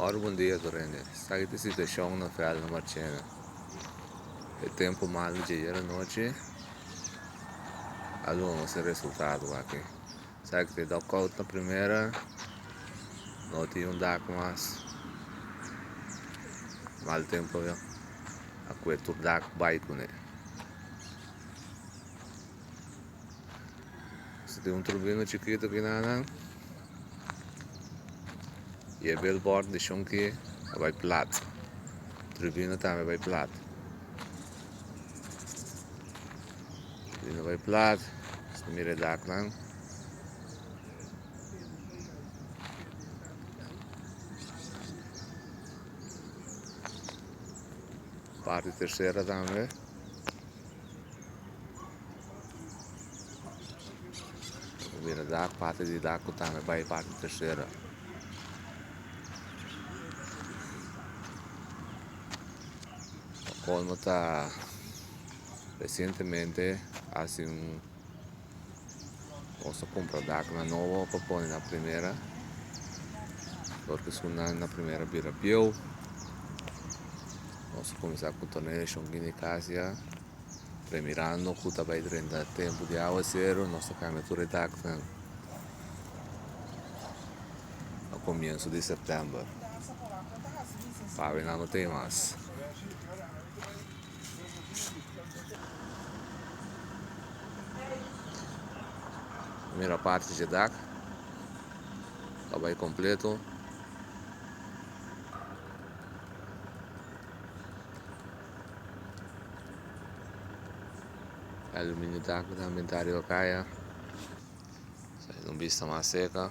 Ora bon dia tur hende. Esaki ta e situacion na Velda Marchena. E tempo malo dje ayer anochi a duna nos e resultado aki. Esaki ta e dugout na primera, no tin un dak mas. Mal tempo a kue tur dak bai kune. Si tin un turbina chikito aki na nan y e billboard di shonki a bay plat. Turbina tambe a bay plat. Turbina a bay plat. Si ta mira e daknan. Parti tercera tambe. Bira dak, parti di dak ku tambe bai parti tersera. Pa kolmo ta resientemente hasi un nos a kumpra daknan nobo pa pone na primera dor ku esunnan na primera bira bieu nos a kuminsá ku torneo Shonguini Casia. Premirando ku ta bai drenta tempu di awaseru nos ta kambia tur e daknan na komienso di sèptèmber. Pabia nan no tin mas. Mira parti dje dak ta bai kompleto. Aluminio dak tambe ta riba kaya. Sa un bista mas seka.